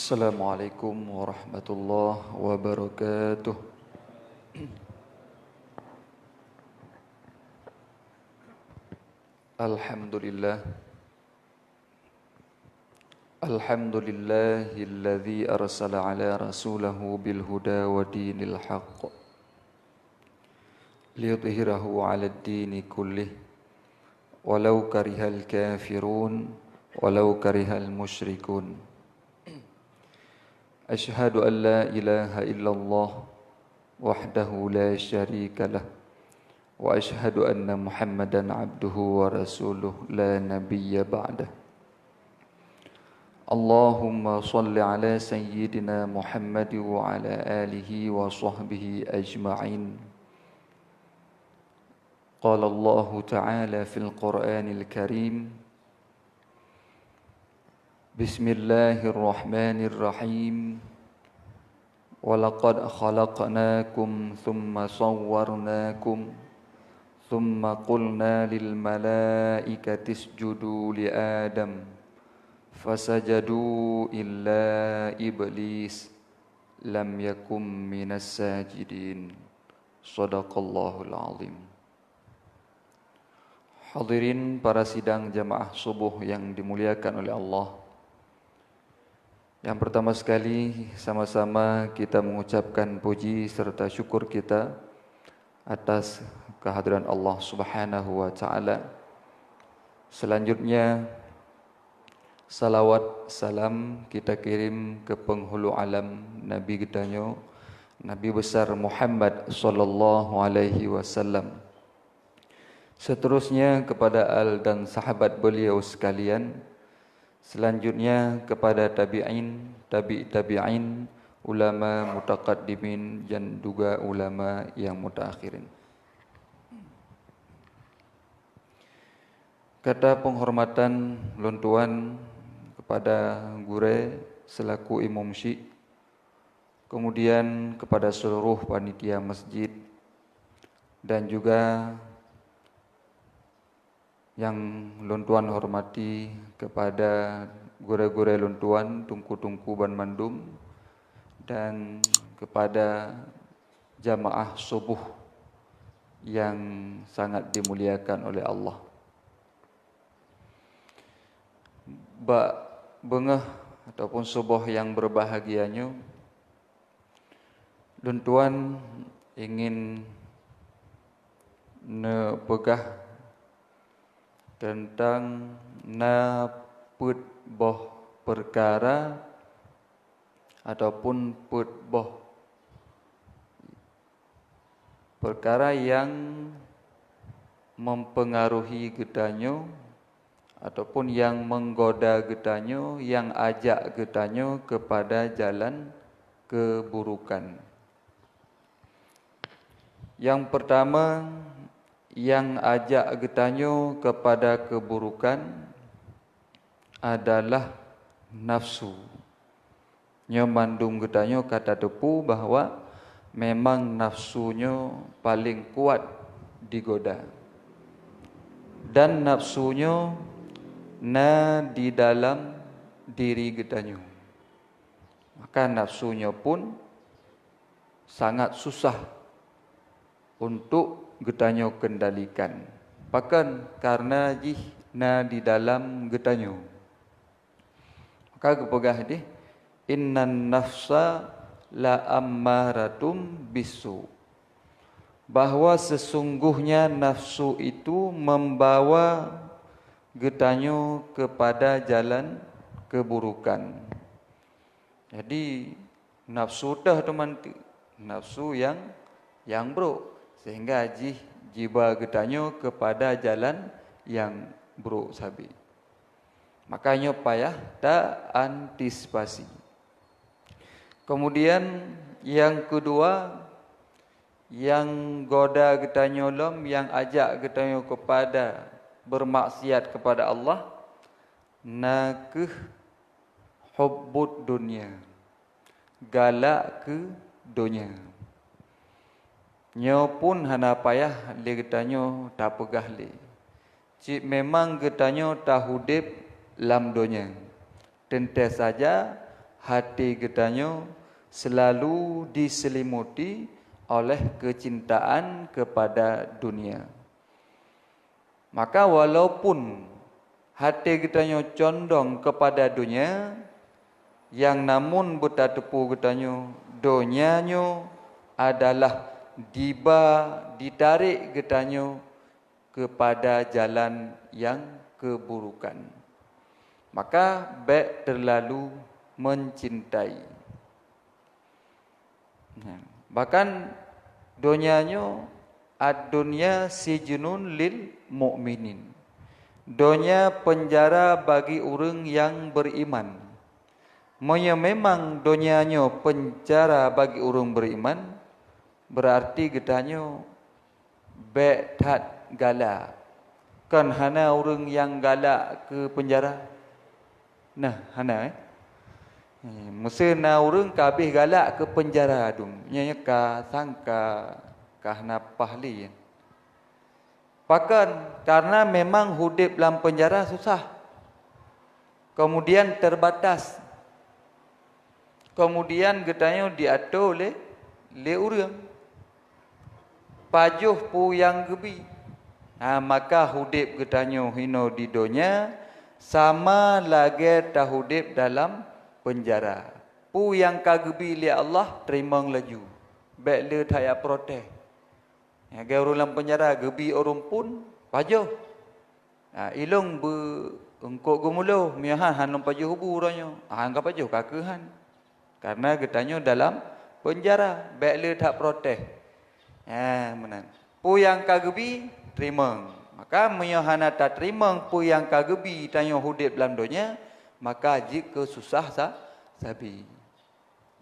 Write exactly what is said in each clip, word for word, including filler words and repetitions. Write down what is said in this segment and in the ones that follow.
Assalamualaikum warahmatullahi wabarakatuh. Alhamdulillah. Alhamdulillahilladzi arsala ala rasulahu bil huda wa dinil haqq liyudhhirahu 'alad dini kullih walau karihal kafirun, walau karihal musyrikun. Asyhadu an la ilaha illallah wahdahu la syarika lah, wa asyhadu anna Muhammadan abduhu wa rasuluh la nabiyya ba'dah. Allahumma shalli ala sayyidina Muhammad wa ala alihi wa sahbihi ajma'in. Qala Allahu ta'ala fil Qur'anil Karim, Bismillahirrahmanirrahim. Wa laqad khalaqnakum tsumma sawwarnakum tsumma qulna lil malaikati isjudu li Adam fasajadu illa iblis lam yakum minas sajidin. Shadaqallahul azim. Hadirin para sidang jamaah subuh yang dimuliakan oleh Allah. Yang pertama sekali, sama-sama kita mengucapkan puji serta syukur kita atas kehadiran Allah Subhanahu wa Ta'ala. Selanjutnya, salawat salam kita kirim ke penghulu alam Nabi geutanyoe, Nabi besar Muhammad sallallahu alaihi wasallam. Seterusnya kepada al dan sahabat beliau sekalian. Selanjutnya kepada tabi'in, tabi' tabi'in, ulama mutaqaddimin dan juga ulama yang mutaakhirin. Kata penghormatan lôn tuan kepada gurée selaku imum syik, kemudian kepada seluruh panitia masjid, dan juga nyang lôn tuan hormati kepada gurée-gurée lôn tuan, teungku-teungku banmandum, dan kepada jamaah subuh yang sangat dimuliakan oleh Allah. Bak beungoh ataupun suboh nyang berbahagia nyoe, lôn tuan ingin neupeugah teuntang na peuet boh peukara ataupun peuet boh peukara nyang mempengaruhi geutanyoe ataupun nyang menggoda geutanyoe, nyang ajak geutanyoe kepada jalan keburukan. Nyang pertama, nyang ajak geutanyoe kepada keburukan adalah nafsu. Nyoe mandum geutanyoe ka tateupeue bahwa memang nafsu nyoe paleng kuat digoda. Dan nafsu nyoe na di dalam diri geutanyoe. Maka nafsu nyoe pun sangat susah untuk geutanyoe kendalikan. Pakon? Karena jih na di dalam geutanyoe. Maka geupeugah deh, "Innan nafsa la ammaratum bisu." Bahwa sesungguhnya nafsu itu membawa geutanyoe kepada jalan keburukan. Jadi, nafsu teuh teuma teuk, nafsu nyang, nyang brok, sehingga jih jiba geutanyoe kepada jalan nyang brok sabe. Maka nyoe payah ta antisipasi. Kemudian, nyang keudua, nyang goda geutanyoe lom, nyang ajak geutanyoe kepada bermaksiat kepada Allah, na kheueh hubbud dunya, galak keu donya. Nyoe pun hana payah lé geutanyoe tapeugah lé. Cit memang geutanyoe taudeb lam donya, teuntée saja hati geutanyoe selalu diselimuti oleh kecintaan kepada dunia. Maka walaupun hati geutanyoe condong kepada dunia, yang namun beutateupeue geutanyoe, donya nyoe adalah diba, ditarik geutanyoe kepada jalan yang keburukan. Maka bék terlalu mencintai. Nah, bahkan donya nyoe, "Ad-dunya sijnun lil mu'minin." Donya penjara bagi ureuëng yang beriman. Meunyoe memang donya nyoe penjara bagi ureuëng beriman, berarti geutanyoe bék that galak. Kon hana ureuëng nyang galak keu peunjara? Nah, hana, eh? Eh, meusé na ureuëng ka habéh galak keu peunjara dum, nyan ka sangka ka hana paih lé. Pakon? Karena memang udeb lam peunjara susah. Kemudian terbatas. Kemudian geutanyoe diatur lé, lé ureuëng. Pajoh peue nyang geubi. Ha, maka udeb geutanyoe hinoe di donya sama lagée taudeb dalam peunjara. Peue nyang ka geubi lé Allah, teurimong laju. Bék le that jak protes. Lagée ureuëng lam peunjara geubi ureuëng phon, pajoh. Ha, ilong beu eungkot geumulo, meuhan han lôn pajoh ubu uroe nyoe. Han ka pajoh ka keuhan. Karena geutanyoe dalam peunjara, bék le that protes. Ha, meunan. Peue nyang ka geubi, teurimong. Maka meunyoe hana tateurimong peue nyang ka geubi tanyoe udeb lam donya, maka jeuet keu susah sa-, sabe.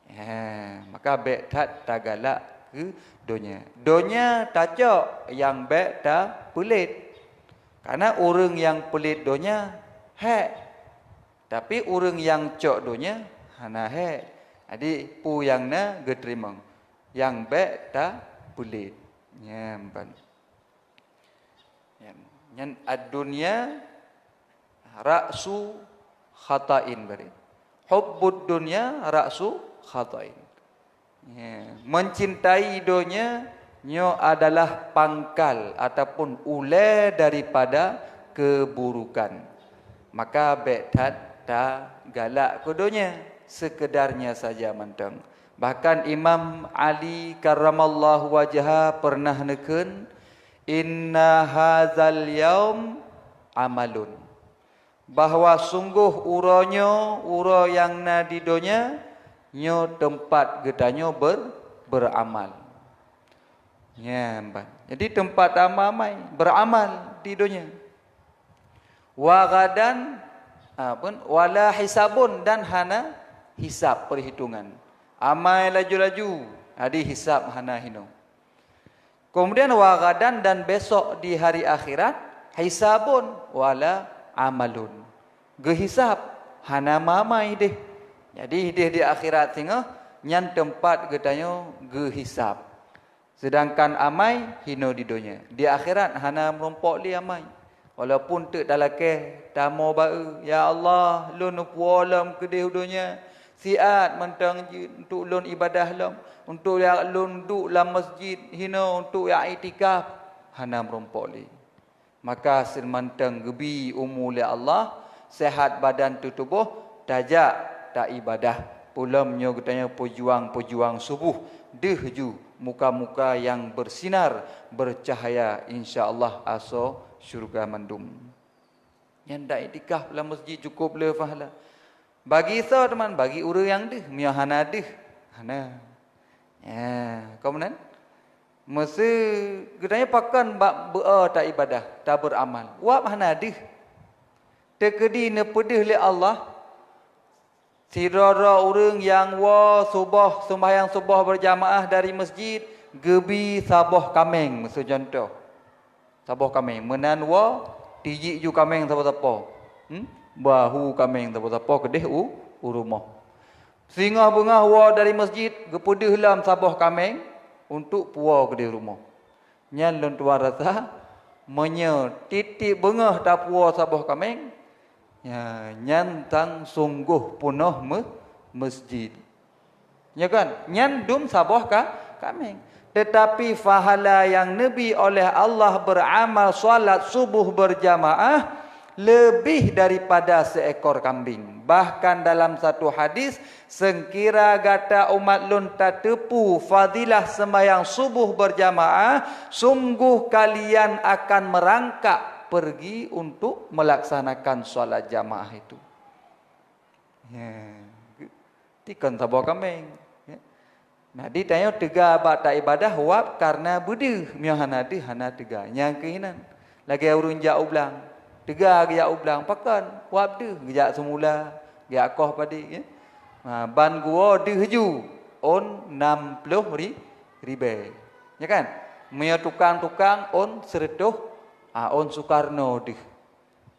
Eh, maka bék that tagalak keu donya. Donya tacok, nyang bék tapeulet. Karena ureuëng nyang peulet donya hék. Tapi ureuëng nyang cok donya hana hék. Jadi peue nyang na geuteurimong, nyang bék tapeulet. Nyan ban. Nyan, nyan ad-dunya ra'su khatain bari. Hubbud dunya ra'su khatain. Ya, mencintai donya nyoe adalah pangkal ataupun ulée daripada keburukan. Maka bék that tagalak keu donya, sekedarnya saja mantong. Bahkan Imam Ali karramallahu wajha pernah neukheun, "Inna hazal yaum amalun." Bahwa sunggoh uroe nyoe, uroe nyang na di donya, nyoe teumpat geutanyoe ber-, beramal. Nyan ban. Jadi teumpat amai-amai, beramal di donya. Wa ghadan, ah, pun, wala hisabun, dan hana hisab, perhitungan. Amai laju-laju, jadi hisab hana hinoe. Kemudian wa ghadan, dan besok di hari akhirat, hisabun wala amalun. Geuhisab, hana amai deh. Jadi deh di akhirat singoh, nyan teumpat geutanyoe geuhisab. Sedangkan amai hinoe di donya. Di akhirat hana meurumpok lé amai. Walaupun teuk talakée, tamoe ba-e, "Ya Allah, lôn neupuwoe lom keudeh u donya, siat mantong jeuet untuk lôn ibadah lom, untuk ya lôn duek lam masjid hinoe untuk ya iktikaf," hana meurumpok lé. Maka seumantong geubi umu lé Allah, seuhat badan teutuboh, tajak taibadah. Peulom nyoe geutanyoe peujuang-peujuang suboh, deuh ju muka-muka nyang beusinar, beucahya, insya Allah asoe syeuruga mandum. Nyan dak iktikaf lam masjid cukup le pahala. Bagi soe teuma? Bagi ureuëng nyang deuh, meunyoe hana deuh, hana. Ya, ka meunan? Meusé geutanyoe pakon bak beu-o taibadah, taberamal. Wab hana deuh. Teukeudi neupeudeuh lé Allah, sidroe-droe ureuëng nyang woe suboh, seumbahyang suboh beurjamaah dari masjid, geubi saboh kaméng, meusé cuntoh. Saboh kaméng, meunan woe, tijik ju kaméng sapo-sapo. Hmm? Bahu kaméng sapo-sapo keudeh u, u rumoh. Singoh beungoh woe dari masjid, geupeudeuh lom saboh kaméng untuk puwoe keudeh rumoh. Nyan lôn tuan rasa, meunyoe tieb-tieb beungoh tapuwoe saboh kaméng, ya, nyan tan sunggoh peunoh meu-, masjid. Ya kan? Nyan dum saboh ka, kaméng. Tetapi pahala yang neubi oleh Allah beramal salat subuh berjamaah lebih daripada seekor kambing. Bahkan dalam satu hadis, "Seungkira gata umat lôn tateupeue fadilah sembahyang subuh berjamaah, sungguh kalian akan merangkak pergi untuk melaksanakan salat jamaah itu." Ya. Tikon saboh kaméng. Ya. Nah, di tanyoe teuga bak taibadah wab karena beudeuh, meunyoe hana deuh hana teuga. Nyang keuh inan. Lagée ureuëng jak u blang, teuga geujak u blang, pakon? Wab deuh, geujak seumula, geujak koh padé, ya. Ha, ban geuwoe deuh ju, ôn nam ploh ri-, ribée. Ya kan? Meunyoe tukang-tukang ôn seureutôh, ha, ôn Sukarno deuh.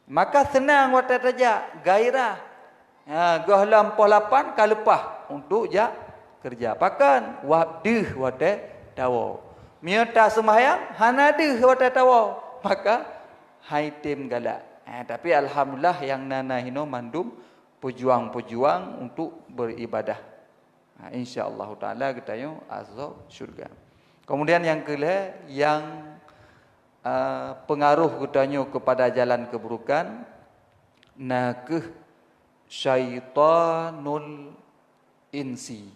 Maka seunang watée tajak, gairah. Ha, gohlom poh lapan ka leupah untuk jak keureuja. Pakon? Wab deuh watée tawoe. Meunyoe taseumayang, hana deuh watée tawoe, maka hai tem galak. Ha, tapi alhamdulillah nyang na-na hinoe mandum peujuang-peujuang untuk beribadah. Ha, insya Allah taala geutanyoe asoe syurga. Kemudian nyang keulhée, nyang, eh, pengaruh geutanyoe kepada jalan keburukan, na kheueh syaitanul insi.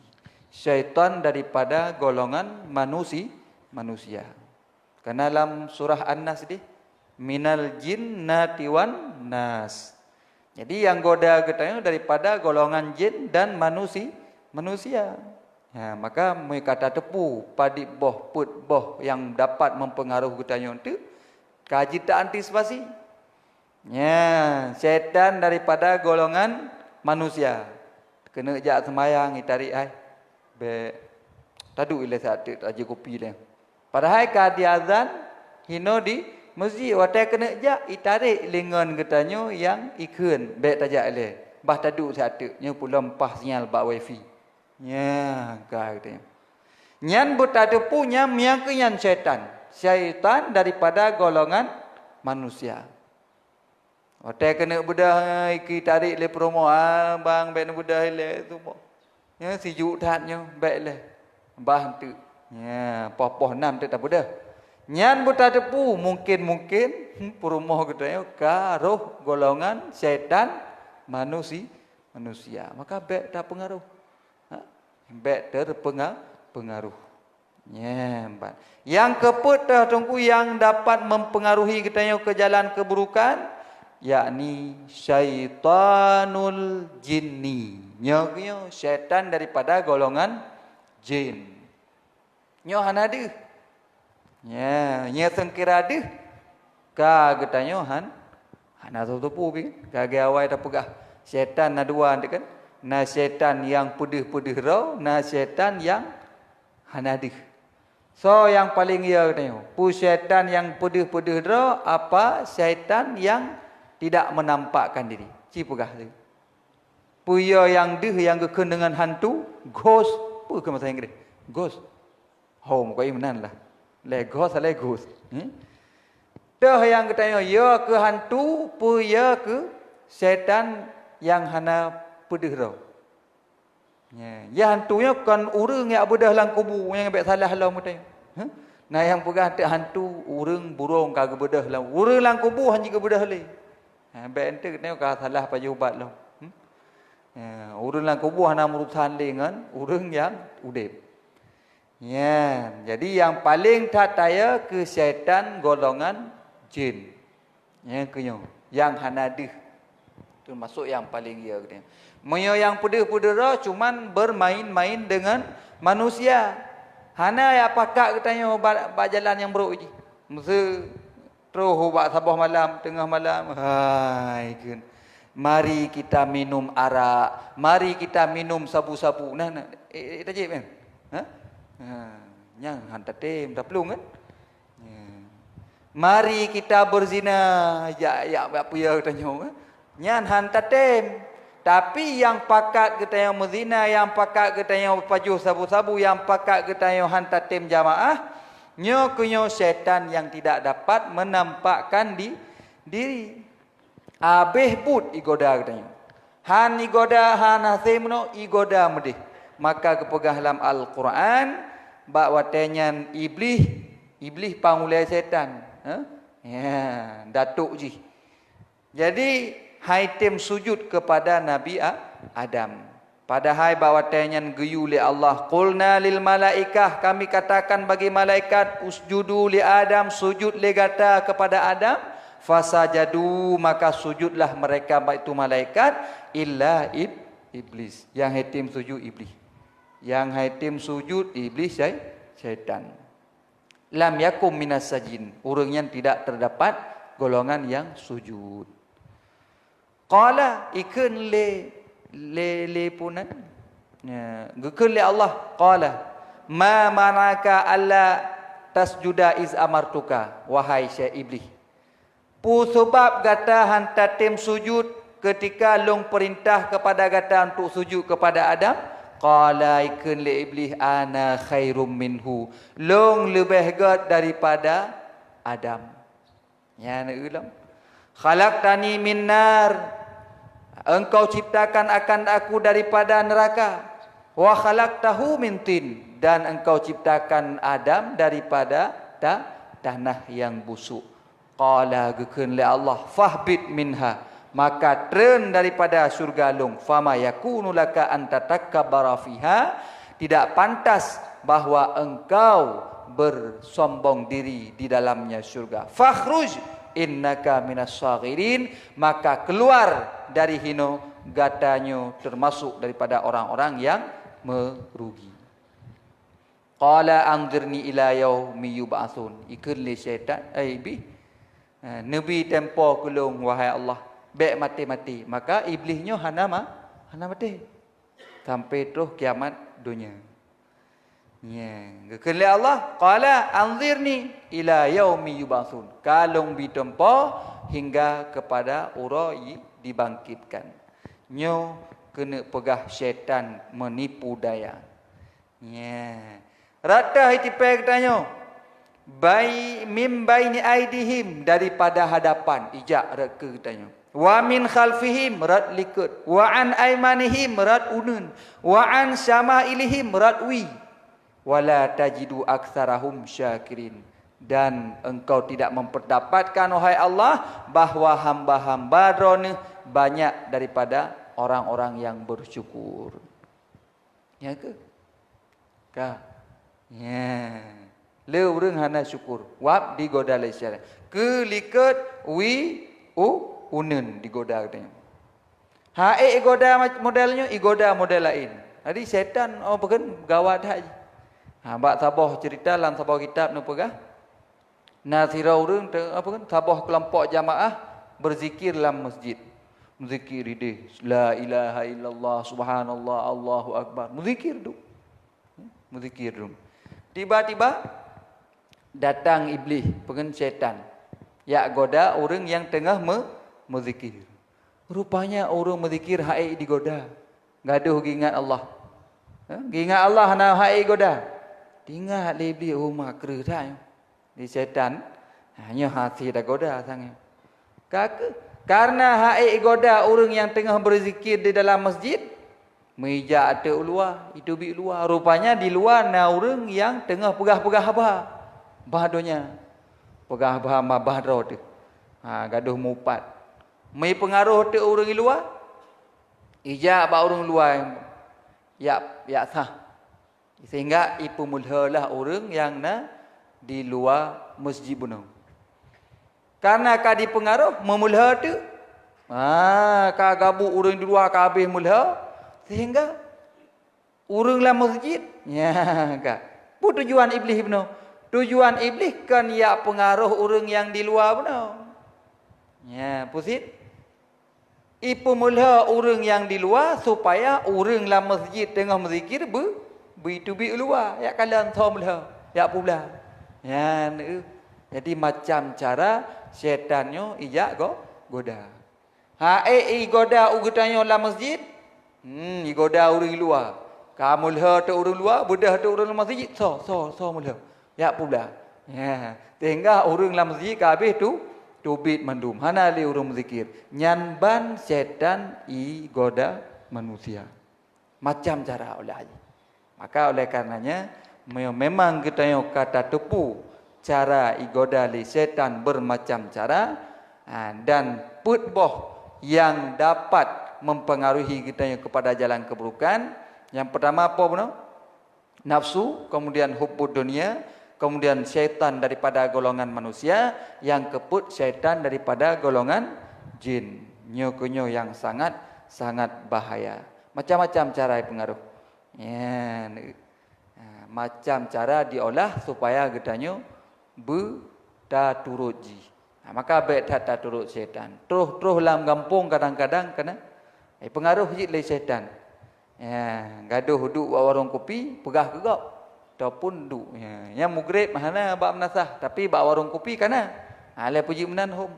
Syaitan daripada golongan manusi-, manusia. Karena lam surah An-Nas deh, "Minal jinnati wan nas." Jadi, nyang goda geutanyoe daripada golongan jin dan manusi-, manusia. Ha, maka meunyoe ka tateupeue padit boh, peuet boh nyang dapat mempengaruh geutanyoe teuk, ka jeuet ta antisipasi. Nya, syaitan daripada golongan manusia. Keuneuk jak seumayang, itarék hai. Bék. Taduek ilée saat teuk, tajak kupi lé. Padahai ka diazan, hinoe di meuseujid, watée keuneuk jak, itarék lingon geutanyoe nyang ikheun, bék tajak ilée. Bah taduek saat teuk, nyoe pulom pah sinyal bak wifi. Nya, ka geutanyoe. Nyan beutateupeue nyan, nyang keu nyan syaitan. Syaitan daripada golongan manusia. Watée keuneuk beudôh, eh, iki tarék lé peurumoh, "Ah, bang, bék neubeudôh ilée tu, boh. Nyoe sijuek that nyoe, bék lé." Bah teuk. Nya, poh-poh nam teuk tabeudôh. Nyan beutateupeue, mungken-mungken, hmm, peurumoh geutanyoe ka roh golongan syaitan manusi-, manusia. Maka bék tapeungaruh. Ha? Bék terpenga-, pengaruh. Nyang keupeuet teuh teungku nyang dapat mempengaruhi geutanyoe keu jalan keburukan, yakni syaitanul jinni. Nyoe, nyoe syaitan daripada golongan jin. Nyoe hana deuh. Nya, nyoe seungkira deuh. Ka geutanyoe han, hana teupeue pih. Ka lagée awai tapeugah, syaitan na dua, kan? Na syaitan nyang peudeuh-peudeuh droe, na syaitan nyang hana deuh. Soe nyang paleng yo geutanyoe? Peue syaitan nyang peudeuh-peudeuh droe, apa syaitan nyang tidak menampakkan diri? Ci peugah lé. Peue yo nyang deuh nyang geukheun deungon hantu? Ghost. Peue keu masa Inggréh? Ghost. Ho, meukayi meunan lah. Lé ghost, lé ghost. Hmm? Toh nyang geutanyoe, yo keu hantu, peue yo keu syaitan nyang hana peudeuh droe? Nya, ya hantu nyoe kon ureuëng jak beudôh lam kubu nyang bék salah lom geutanyoe. Huh? Na nyang peugah teuk hantu, ureuëng burông ka geubeudôh lam, ureuëng lam kubu hana geubeudôh lé. Ha, bék enteuk geutanyoe ka salah pajoh ubat lom. Hmm? Ya, ureuëng lam kubu hana meurusan lé ngon ureuëng nyang udeb. Nyan, jadi nyang paleng that taya keu syaitan golongan jin. Nyang keunyoe, nyang hana deuh. Teumasok nyang paleng yo geutanyoe. Meunyoe nyang peudeuh-peudeuh droe cuman bermain-main dengan manusia. Hana jak pakat geutanyoe bak, bak jalan nyang brok jih. Meuseu Troh ubak saboh malam, teungoh malam, hai kheun, "Mari kita minum arak, mari kita minum sabu-sabu." Nah, nah, eh, eh, tajép kan? Ha? Ha, nyang han tatem, taplueng kan? Ya. "Mari kita berzina." Jak, jak, jak peue ya geutanyoe kan? Nyan han tatem. Tapi nyang pakat geutanyoe meuzina, nyang pakat geutanyoe pajoh sabu-sabu, nyang pakat geutanyoe han tatem jamaah, nyoe keunyoe syaitan nyang tidak dapat menampakkan di, diri. Abéh buet igoda geutanyoe. Han igoda, han hasé meunoe, igoda meudeh. Maka geupeugah lam Al-Quran, bak watée nyan Iblih, Iblih pangulée setan, eh? Ya, datuk jih. Jadi, han item sujud kepada Nabi A-, Adam. Padahai bak watée nyan geuyue lé Allah, "Qulna lil malaikah," kami katakan bagi malaikat, "Usjudu li Adam," sujud lé gata kepada Adam. Fasajadu, maka sujudlah mereka, baik itu malaikat, illa ib-, iblis. Nyang han item sujud Iblih. Nyang han item sujud Iblih syai-, syaitan. Lam yakum minas sajin, ureuëng nyan tidak terdapat golongan yang sujud. Qala, ikheun lé, lé, lé punan, ya, geukheun lé Allah, qala, "Ma mana'aka alla tasjuda iz amartuka," wahai syekh Iblih. Peue sabab gata han tatem sujud keutika lôn peurintah keupada gata untuk sujud keupada Adam? Qala, ikheun lé Iblih, "Ana khairum minhu." Lôn leubeh gét daripada Adam. Nyan ulôn. "Khalaqtani min nar." Engkau ciptakan akan aku daripada neraka. "Wa khalaqtahu min tin." Dan engkau ciptakan Adam daripada ta-, tanah yang busuk. Qala, geukheun lé Allah, "Fahbit minha," maka treun daripada syurga lôn, "fama yakunu laka an tatakabbara fiha," tidak pantas bahwa engkau bersombong diri di dalamnya syurga. "Fakhruj innaka minas saghirin," maka keluar dari hinoe, gata nyoe termasuk daripada orang-orang yang merugi. Qala anzirni ila yaumi yub'atsun. Ikheun lé syaitan, "Ai Iblih, eh, neubi tempo keu lôn, wahai Allah, bék maté-maté." Maka Iblih nyoe hana ma-, hana maté. Sampai troh kiamat donya. Nya, geukheun lé Allah, "Qala anzirni ila yaumi yub'atsun." Ka lôn bi tempo hingga kepada uroe i-, dibangkitkan. Nyoe keuneuk peugah syaitan meunipu daya. Nya. Rot teuh itipée geutanyoe. Bai-, mim baini aidihim, daripada hadapan, ijak rot keu geutanyoe. Wa min khalfihim, rot likot. Wa an aimanihim, rot uneuen. Wa an syama'ilihim, rot wie. Wa la tajidu aktsarahum syakirin. Dan engkau tidak memperdapatkan, wahai Allah, bahwa hamba-hamba Droeneuh banyak daripada orang-orang yang bersyukur. Nyan keuh. Ka. Nya. Le ureuëng hana syukur. Wab digoda lé syaitan. Keu likot wie u-, uneuen digoda geutanyoe. Ha ék igoda mac-, model nyoe, igoda model laén. Jadi syaitan, oh, peugah gawat that jih. Ha, bak saboh cerita lam saboh kitab neupeugah, Na sidroe ureuëng te-, apa kan, saboh keulompok jamaah beuzikir lam masjid. Meuzikir idéh, "La ilaha illallah, subhanallah, Allahu akbar." Meuzikir tu. Meuzikir tu. Tiba-tiba datang Iblih, peungen syaitan, jak goda ureuëng nyang teungoh meu-, meuzikir. Rupanya ureuëng meuzikir han ék digoda. Gadoh geuingat Allah. Ha? Geuingat Allah hana han ék goda. Teuingat lé Iblih, "Oh, makruh that nyoe." Di syaitan, ha, nyoe hase tagoda sang nyoe. Ka keuh, kareuna han ék goda ureuëng nyang teungoh beuzikir di dalam masjid, meujak ateueh u luwa, iteubiet u luwa. Rupanya di luwa na ureuëng nyang teungoh peugah-peugah haba. Bah donya. Peugah haba ma bah droe teuh. Ha, gadoh mupat. Meupeungaroh teuh ureuëng di luwa, ijak bak ureuëng luwa nyang jak, jak sah. Sehingga ipeumulheulah ureuëng nyang na di luwa masjid bunoe. Kareuna ka dipeungaroh, meumulheu teuk. Ha, ka gabuk ureuëng di luwa ka habéh mulheu, sehingga ureuëng lam masjid, nya ka. Peue tujuan Iblih bunoe? Tujuan Iblih kon jak peungaroh ureuëng nyang di luwa bunoe. Nya, peue cit? Ipeumulheu ureuëng nyang di luwa supaya ureuëng lam masjid teungoh meuzikir beu-, beuteubiet u luwa, jak kalon soe mulheu, jak peublah. Nyan, eh. Jadi macam cara syaitan nyoe ijak go-, goda. Han ék igoda u geutanyoe lam masjid, hmm, igoda ureuëng luwa. Ka mulheu teuh ureuëng luwa, beudôh teuh ureuëng lam masjid, soe, soe, soe mulheu. Jak peublah. Ya, sehingga ureuëng lam masjid ka habéh tu, Teubiet mandum, hana lé ureuëng meuzikir. Nyan ban syaitan igoda manusia. Macam cara ulah jih. Maka oleh karenanya, me-, memang geutanyoe ka tateupeue cara igoda lé syaitan bermacam cara, ha, dan peuet boh nyang dapat mempengaruhi geutanyoe kepada jalan keburukan. Nyang pertama apa bunoe? Nafsu, kemudian hubbud dunia, kemudian syaitan daripada golongan manusia, nyang keupeuet syaitan daripada golongan jin. Nyoe keunyoe nyang sangat, sangat bahaya. Macam-macam cara pengaruh. Ya, ne-, ha, macam cara diolah supaya geutanyoe beu taturot jih. Ha, maka bék that taturot syaitan. Troh-troh lam gampông kadang-kadang kana, eh, pengaruh jih lé syaitan. Ya, gadoh duek bak warong kupi, peugah keu gob. Ataupun duek. Ya, nyang mugreb hana bak meunasah, tapi bak warong kupi kana. Ha, lé puji meunan hom.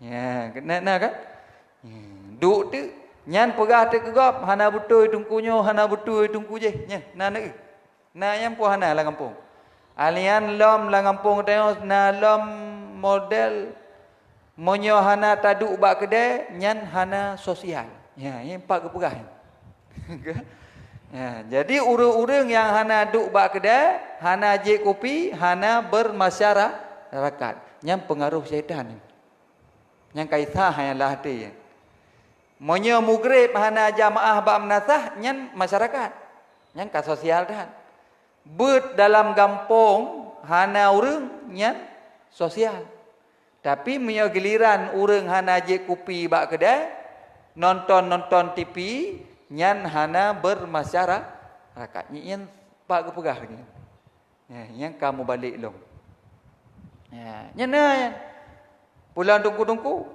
Ya, kena na kan? Ya, duek tu, nyan peugah teuk keu gob, hana beutôi teungku nyoe, hana beutôi teungku jéh. Nya, na neu. Na nyang po hana lam gampông. Alian lom lam gampông tanyoe na lom model, meunyoe hana taduek bak keudè, nyan hana sosial. Ya, nyan pat geupeugah nyan. Ya, jadi ureuëng-ureuëng nyang hana duek bak keudè, hana jieb kupi, hana bermasyarakat, nyan pengaruh syaitan. Nyang ka isah nyang lah até. Meunyoe mugreb hana jamaah bak meunasah, nyan masyarakat. Nyan ka sosial that. Beuet dalam gampông hana ureuëng, nyan sosial. Tapi meunyoe giliran ureuëng hana jieb kupi bak keudè, nonton-nonton T V, nyan hana bermasyarakat. Nyan pat geupeugah lagée nyan. Ya, nyang ka mubalek lom. Ya, nyan na nyan. Pulang teungku-teungku.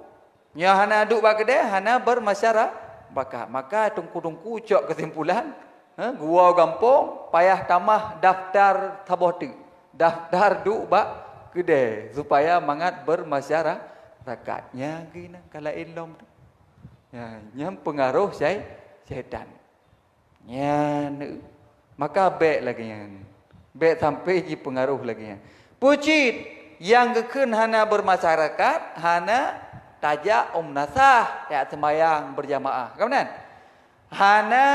Nyang hana duek bak keudè, hana bermasyarakat. Maka teungku-teungku cok keusimpulan, ha, geuwoe gampông payah tamah daftar saboh teuk. Daftar duek bak keudè supaya mangat bermasyarakat. Nya geuh na ka laén lom tu. Ya, nyang pengaruh syai-, syaitan. Nyan, maka bék lagée nyan. Bék sampai jipeungaruh lagée nyan. Peue cit nyang geukheun hana bermasyarakat, hana tajak u meunasah, jak seumayang berjamaah. Ka meunan? Hana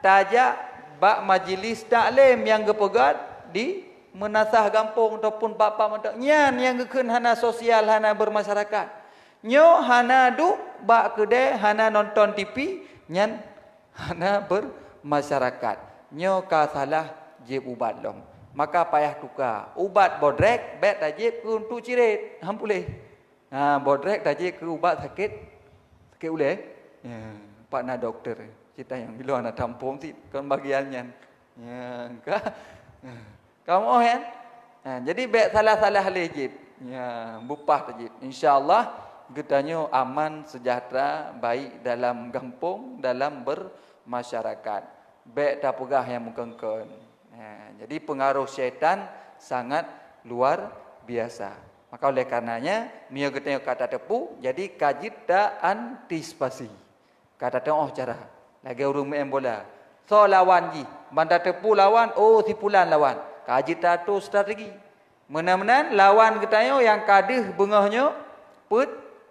tajak bak majlis taklim nyang geupeugét di meunasah gampông ataupun bak-bak mantong. Nyan nyang geukheun hana sosial, hana bermasyarakat. Nyoe hana duek bak keudè, hana nonton T V, nyan hana bermasyarakat. Nyoe ka salah jieb ubat lom. Maka payah tuka. Ubat bodrek bék tajieb keu untuk cirét. Han puléh. Ha, bodrek tajieb keu ubat sakét, sakét ulée. Ya, pat na doktor. Cit nyang biloe na tampông cit kon bagian nyan. Ya, ka. Kamoe kan? Ha, jadi bék salah-salah lé jieb. Ya, bupah tajieb. Insya Allah geutanyoe aman, sejahtera, baik dalam gampông, dalam bermasyarakat. Bék tapeugah nyang meukon-kon. Ha, jadi pengaruh syaitan sangat luar biasa. Maka oleh karenanya, meunyoe geutanyoe ka tateupeue, jadi ka jeuet ta antisipasi. Ka tateu'oh cara. Lagée ureuëng meu'en bola. Soe lawan jih? Ban tateupeue lawan, oh, si pulan lawan. Ka jeuet ta atur strategi. Meunan-meunan lawan geutanyoe nyang ka deuh beungoh nyoe peuet,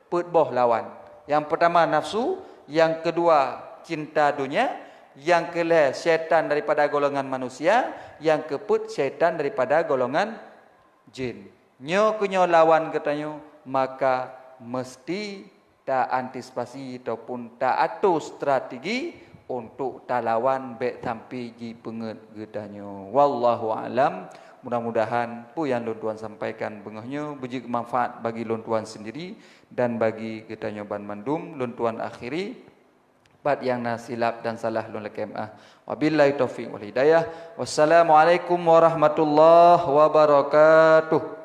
peuet boh lawan. Nyang peutama nafsu, nyang keudua cinta donya, nyang keulhée syaitan daripada golongan manusia, nyang keupeuet syaitan daripada golongan jin. Nyoe keuh nyoe lawan geutanyoe, maka meuseuti ta antisipasi ataupun ta atur strategi untuk talawan bék sampai jipeungét geutanyoe. Wallahu a'lam. Mudah-mudahan peue nyang lôn tuan sampaikan beungoh nyoe beujeuet manfaat bagi lôn tuan sendiri dan bagi geutanyoe banmandum. Lôn tuan akhiri. Pat nyang na silap dan salah lôn lakée meu'ah. Wabillahi taufiq wal hidayah. Wassalamualaikum warahmatullahi wabarakatuh.